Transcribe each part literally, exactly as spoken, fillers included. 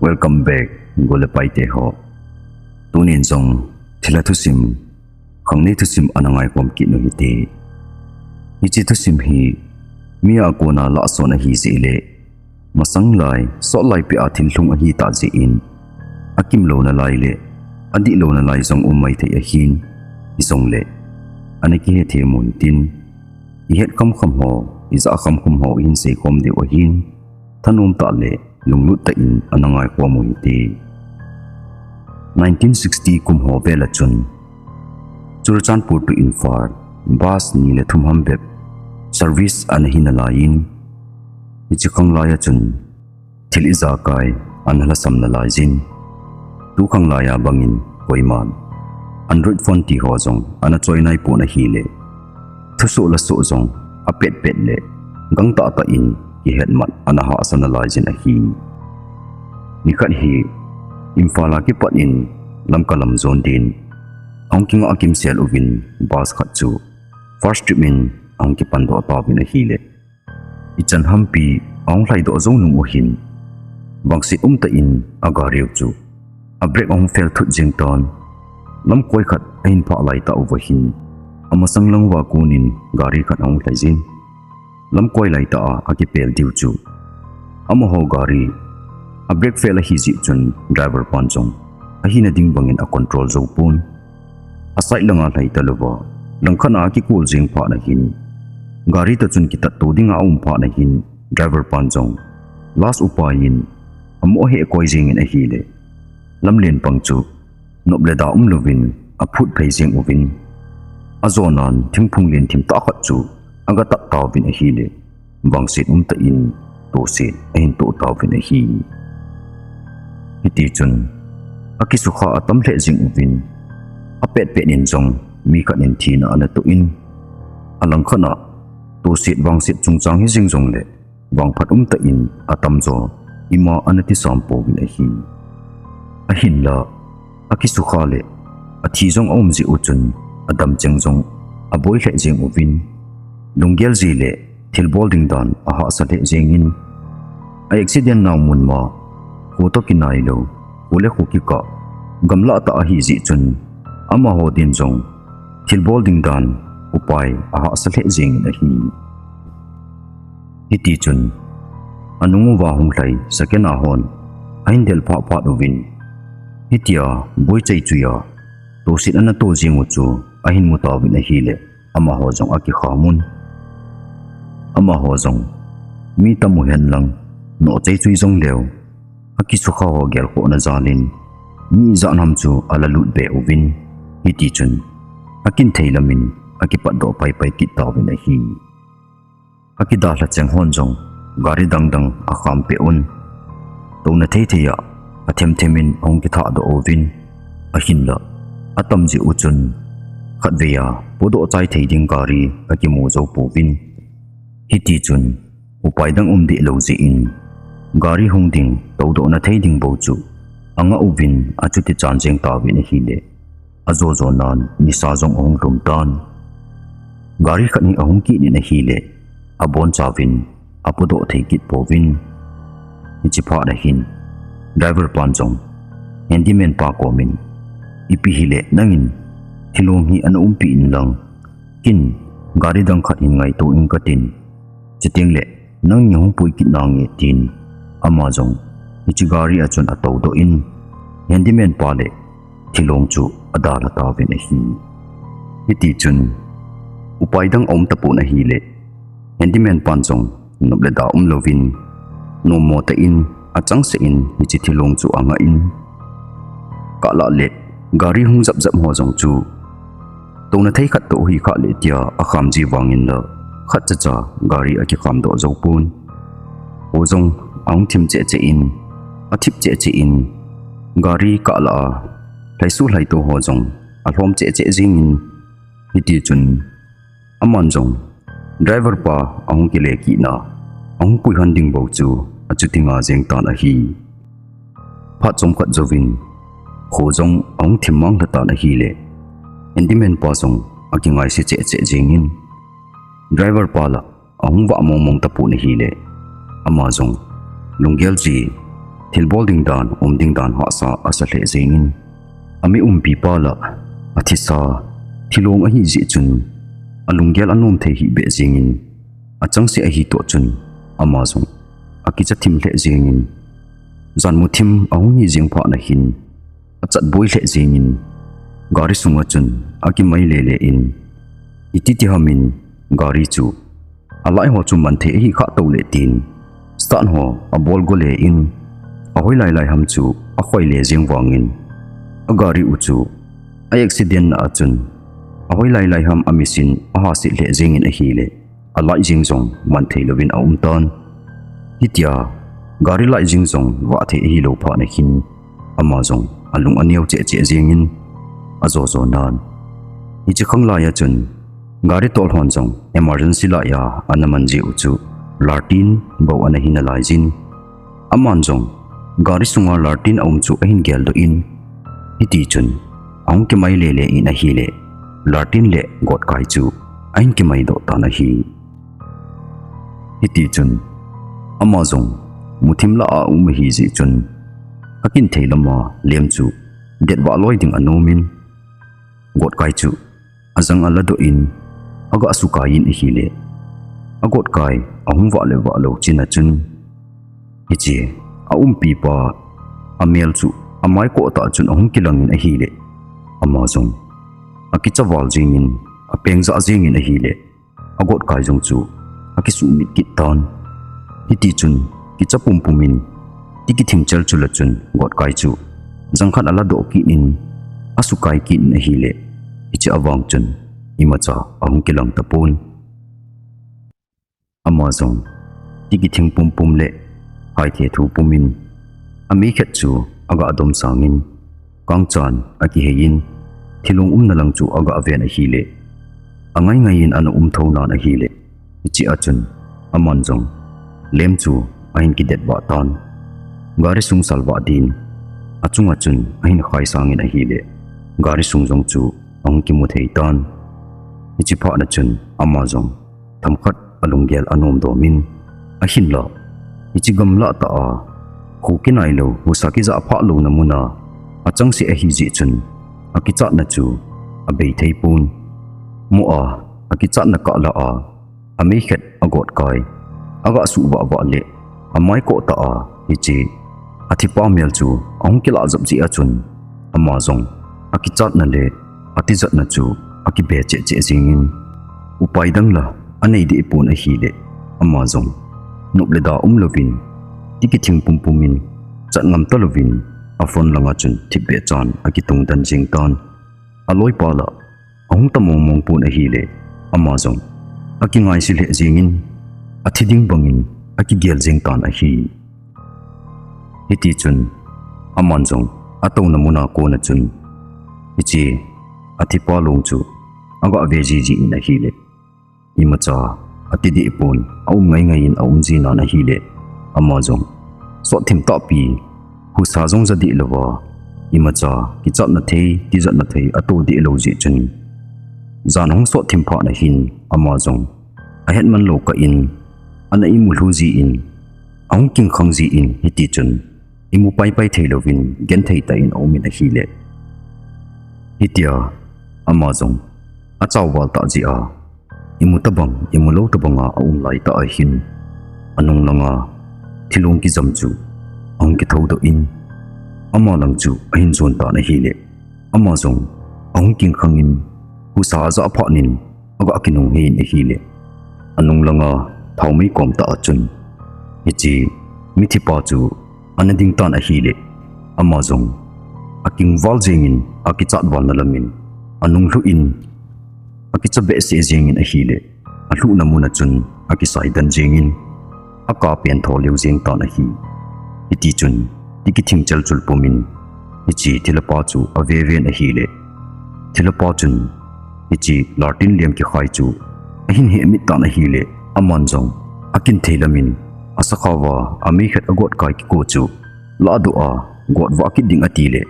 Welcome back, gol le paite ho. Tunin jong thilha thusim, khangnei thusim ana ngaikhom kit u hite. Hiche thusim hi mi a kona lahson ahi jeh le, masang lai, sot lai peh a thil lhung ahi tah jeh in, akimlouna lai le adihlouna lai jong um maithei ahin, hijongle ana kihethem u hitin, ihet khamkham ho, ijah khamkham ho ihin seikhom diu ahin, thanom tah le lunglut tah in ana ngaikhom u hite. Nineteen sixty kum ho vel a chun, Churachandpur to Imphal bus ni le thum ham bep service ana hi nalai in, hiche khanglai a chun thil ijakai ana lhasam nalai jin, tu khanglai a bangin koiman Android phone ti ho jong ana choi naipon ahile, thusoh lasoh jong apetpet le gangtah tah in kihetmat ana hahsa nalai jin ahi. Nikhat hi Imphal a kipat in Lamka lam jon din ahung kingah kimsel uvin, bus khat chu first trip in ahung kipandoh tauvin ahile, ichan hampi ahung lhaidoh jou nung u hin, vangset umtah in agari u chu a brake ahung fail thut jeng tan, lamkoi khat ahin phah laitah uva hin, amasang lang uva konin gari khat ahung lhai jin, lamkoi laitah a akipel diu chu, amaho gari a brake fail ahi jeh chun driver pan jong ahina ding bangin a control jou pon. A side langa lhai talouva, langkhat a akikol jeng phat na hin, gari toh chun kitatto dinga aum phat na hin, driver pan jong last upai in amoh heh koi jengin ahile, lamlen pang chu nop le da umlouvin aphut phei jeng uvin, ajonan thingphung len thimtah khat chu agatap tauvin ahile, vangset umtah in toset ahin toh tauvin ahi. Hitichun akisukha atam lheh jeng uvin, apetpet in jong mi khat in thina ana toh in, alangkhat a toset vangset chungchang hijeng jongle, vangphat umtah in atamjo ima ana tisam pouvin ahi. Ahinla, akisukha le athi jong aum jeh u chun, adamcheng jong aboi lheh jeng uvin, lunggel ji le thilbol ding dan ahahsa lheh jengin, a accident nau mun ma, kho toh kinailou, kho le kho kikah, gamlah tah ahi jeh chun, amaho din jong thilbol ding dan upai ahahsa lheh jengin ahi. Hitichun anung uva hung lhai second a hon ahin del phah phat uvin, hitia boi chaichuia toset ana toh jeng u chu ahin mu tauvin ahile, amaho jong akikham un. Amaho jong mi tam u henlang, noh chaichui jongleu, akisukha ho gelkhohna jalin mi ijat ham chu ala lut be uvin, hitichun akin thei lamin akipatdoh paipai kit tauvin ahi. Akidalha cheng hon jong gari dangdang akhampeh un, touna theithei a athemthem in ahung kithahdoh uvin, ahinla atam jeh u chun khatvei a podoh chai thei ding gari akimu jou pouvin. Hitichun upai dang um dehlou jeh in, gari hung ding, toudohna thei ding bou chu angah uvin, achuti chan jeng tauvin ahile, ajojonan nisa jong ahung lhum tan. Gari khat hi ahung kit in ahile, abonchauvin apodoh thei kit pouvin. Hiche phat na hin, driver pan jong handyman pa komin, ipi hile nangin thilong hi ana umpi inlang, ken gari dang khat hin ngaito inge katin, chutengle nangni hung pui kit nange tin, ama jong hiche gari a chun atoudoh in, handyman pa le thilong chu adalha tauvin ahi. Hitichun upai dang aum tapon ahile, handyman pan jong nop le da umlouvin, nommo tah in achangseh in hiche thilong chu angah in, kahlah le gari hung japjap ho jong chu touna thei khat toh hi khah le tia akham ji vangin la, khatchacha gari akikhamdoh jou pon. Kho jong ahung thim chehcheh in, athip chehcheh in, gari kahlah a lhaisu lhaito ho jong alhom chehcheh jengin, hitichun aman jong driver pa ahung kile kitna, ahung pui hon ding bou chu achuti nga jeng tan ahi. Phat chomkhat jouvin kho jong ahung thim manglha tan ahile, handyman pa jong akingaise chehcheh jengin, driver pa la ahung vah mongmong tapon ahile, ama jong lunggel ji, thilbol ding dan, um ding dan hahsa asa lheh jengin, ami umpi pa lah athisa thilong ahi jeh chun alunggel anom thei hih beh jengin, achangseh ahi toh chun ama jong akicha thim lheh jengin, jan muthim ahung hi jeng phat na hin achatboi lheh jengin, gari sunga chun akimai lele in, iti ti hamin gari chu alai ho chu man thei ahi khah tou le tin, start ho abol go le in, ahoi lai lai ham chu akhoi le jeng vangin, agari u chu a accident na a chun ahoi lai lai ham a machine ahasit lheh jengin ahile, alight jing jong man thei louvin aum tan. Hitia gari light jing jong vah thei ahilou phat na hin, ama jong alung aneo cheh cheh jengin ajo jo nan, hiche khang lai a chun gari tol hon jong emergency light a ana man jeh u chu lartin bou ana hi nalai jin, aman jong gari sunga lartin aum chu ahin geldoh in, hiti chun ahung kimai lele in ahile, lartin le gotkai chu ahin kimai doh tan ahi. Hiti chun ama jong muthim lah a um ahi jeh chun, akin thei lama lem chu detvah loi ding anom in, gotkai chu ajang aladoh in, aga sukai in ahile, agotkai ahung vah le vah lou chin a chun, hiche aumpi pa amel chu amai koh tah chun ahung kilang in ahile, ama jong akicha val jengin, apeng jah jengin ahile, agotkai jong chu akisuhmit kit tan. Hiti chun kicha pumpum in, ti kithing chelchul a chun gotkai chu jangkhat aladoh kit in, asukai kit in ahile, hiche avang chun imacha ahung kilang tapon. Ama jong ti kithing pumpum le haithe thu pum in, amei khat chu aga dom sangin, kangchan akihei in, thilong umna lang chu aga ven ahile, angai ngai in ana um tho nan ahile, hiche a chun aman jong lem chu ahin kidetvah tan. Gari sung salvah din achunga chun ahin khai sangin ahile, gari sung jong chu ahung kimu thei tan. Hiche phat na chun ama jong themkhat alunggel anom domin, ahinla hiche gamlah tah a kho kinai lou, husa kijah phah louna muna achangseh ahi jeh chun, akichatna chu abei thei pon. Mo a akichatna kah lah a amei khat agotkai aga suh vah vah le, amai koh tah a hiche athipa mel chu ahung kilah jop jeh a chun, ama jong akichatna le atijatna chu akibe cheh cheh jengin, upai dang la anei deh pon ahile, ama jong nop le da um louvin, ti kithing pumpum in, chat ngam talouvin, a front langa chun thipbeh chan akitung den jeng tan. Aloipa lah ahung ta mong mong pon ahile, ama jong akingaise lheh jengin, athi ding bangin akigel jeng tan ahi. Hiti chun aman jong atouna muna kona chun, hiche athipa long chu aga ve jiji in ahile, imacha ati deh pon, aum ngai ngai in aum ji nan ahile, ama jong sot thim tahpi, husa jong ja deh louva, imacha kichatna thei, tijatna thei ato deh lou jeh chun, jan ahung sot thim phat na hin ama jong ahetman lou kah in, ana imu lhu ji in, ahung kingkhang ji in, hiti chun imu paipai thei louvin genthei tah in aum in ahile, hitia ama jong achao val tah jeh a, imu tabang, imu lou tabang a aum lai tah a hin, anung langa thilong kijam chu ahung kithoudoh in, ama lang chu ahin jon tan ahile, ama jong ahung kingkhang in, husa ajah phat nin aga kinung hei in ahile, anung langa thaomei kom tah a chun, hiche mithipa chu ana ding tan ahile, ama jong akingval jengin, akichat valna lamin anung lhu in, akicha behseh jengin ahile, alhuhna muna chun akisai den jengin, aka pen tho leu jeng tan ahi. Hiti chun ti kithing chelchul pumin, hiche thilhapa chu ave ven ahile, thilhapa chun hiche lartin liam kikhai chu ahin hehmit tan ahile, aman jong akin thei lamin, asakhao va amei khat agotkai kiko chu lahdoh a gotvah kit ding atile,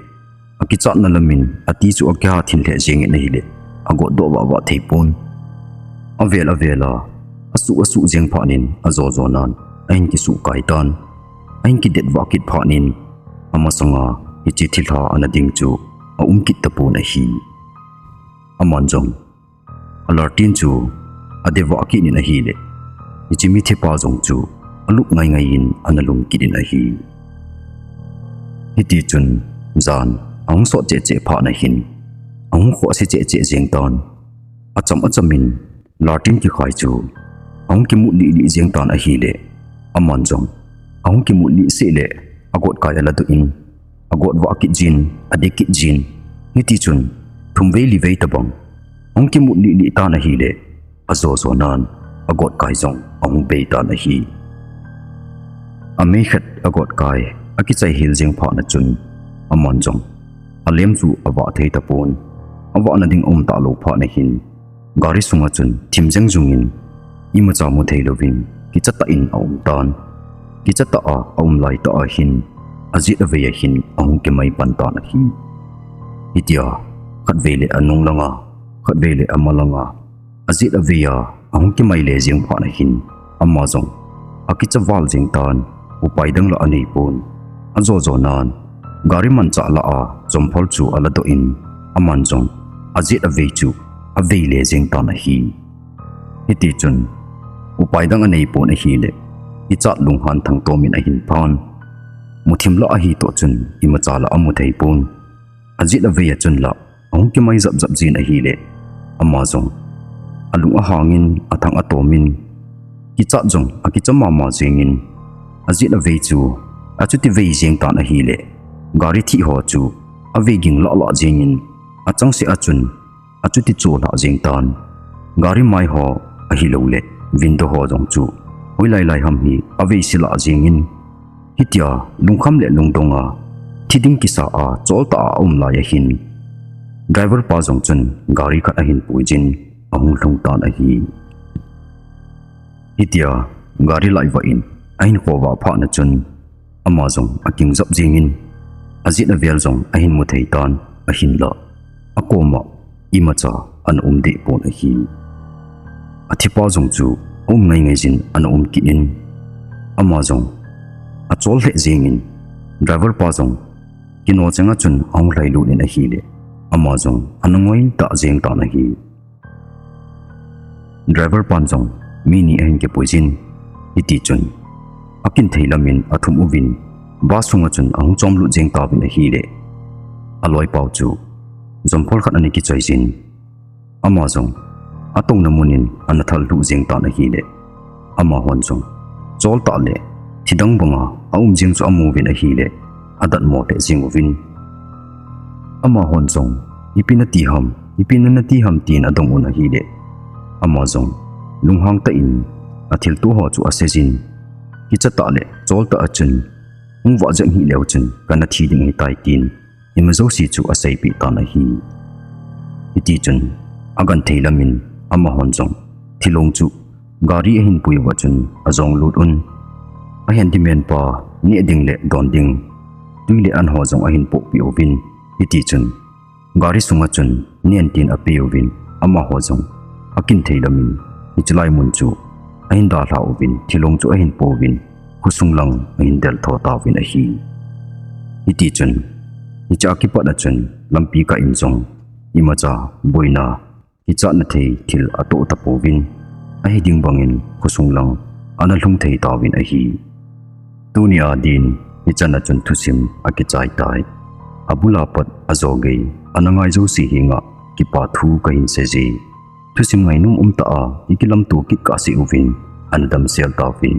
akichatna lamin ati chu akiha thin lheh jengin ahile, agotdoh vah vah thei pon. Avel avel a asuh asuh jeng phat nin ajo jo nan ahin kisuh kai tan. ahin kidet vah kit phat in, amasanga hiche thilha ana ding chu aum kit tapon ahi. Aman jong alartin chu adevah kit in ahile, hiche mithepa jong chu alup ngaingai in ana lum kit in ahi. Hitichun jan ahung sot chehcheh phat nahin, ahung khoh se chehcheh jeng tan. Acham acham in lartin kikhai chu ahung kimut lihlih jeng tan ahile, aman jong ahung kimut lih seh le agotkai aladoh in, agot vah kit jin, ade kit jin. Hitichun thumvei livei tobang ahung kimut lihlih tan ahile, ajojo nan agotkai jong ahung bei tan ahi. Ameikhat agotkai akichai hel jeng phat nachun, aman jong alem chu avah thei tapon. Avahna ding aum talou phat nahin, gari sunga chun thim jeng jung in, imacha mu thei louvin kichatah in aum tan. Kichatah a aum laitah ahin, ajet avei ahin ahung kimai pan tan ahi. Hitia khatvei le anung langa, khatvei le ama langa, ajet avei a ahung kimai le jeng phat nahin, ama jong akicha val jeng tan. Upai dang la aneipon. Ajojo nan gari manchah lah a jomphol chu aladoh in, aman jong ajet avei chu avei le jeng tan ahi. Hitichun upai dang aneipon ahile, kichat lunghan thangtom in ahin phan. Muthim lah ahi toh chun imacha la amu theipon. Ajet avei a chun la ahung kimai japjap jin ahile, ama jong alung ahangin athang atom in, kichat jong akicha mama jengin, ajet avei chu achuti vei jeng tan ahile, gari thih ho chu avei ging lah lah jengin, achangseh a chun achuti cho lah jeng tan. Gari mai ho ahiloule window ho jong chu hoilai lai ham hi avei se lah jengin, hitia lungkham le lungdong a thi ding kisa a choltah a aum lai ahin, driver pa jong chun gari khat ahin puijin ahung lhung tan ahi. Hitia gari laivah in ahin khovah phat nachun, ama jong akingjap jengin, ajet avel jong ahin mu thei tan ahinla, akoma imacha ana um deh pon ahi. Athipa jong chu aum ngaingai jin ana um kit in, ama jong achol lheh jengin, driver pa jong kino chenga chun ahung lhailut in ahile, ama jong ana ngoi tah jeng tan ahi. Driver pan jong mi ni ahin kipuijin, hitichun akin thei lamin athum uvin, bus sunga chun ahung chomlut jeng tauvin ahile, aloipau chu jomphol khat ana kichoi jin, ama jong atouna mun in ana thal lhuh jeng tan ahile, amahon jong choltah le thidang banga aum jeng chu amu uvin ahile, adatmo lheh jeng uvin. Amahon jong, ipi nati ham, ipi nanati ham, tin adong un ahile, ama jong lunghang tah in athilto ho chu aseijin, kichatah le choltah a chun, hung vah jeng hih leu chun kana thi ding ahitai, tin ima jouse chu aseipeh tan ahi. Hitichun agenthei lamin amahon jong thilong chu gari ahin pui uva chun ajong lut un. A handyman pa neh ding le don ding twi le an ho jong ahin pohpeh uvin, hitichun gari sunga chun nen tin apeuvin, amaho jong akin thei lamin hiche lai mun chu ahin dalha uvin, thilong chu ahin pouvin, khosung lang ahin deltho tauvin ahi. Hitichun hiche a kipat a chun lampi kah in jong imacha boina kichatna thei thil atoh tapouvin, ahi ding bangin khosung lang ana lhung thei tauvin ahi. Tunia din hichan a chun thusim akichai tai. Abula pat ajo gei ana ngai jouse henga kipa thu kahin seije. Thusim ngainom umtah a ikilamto kit kahse uvin, ana damsel tauvin.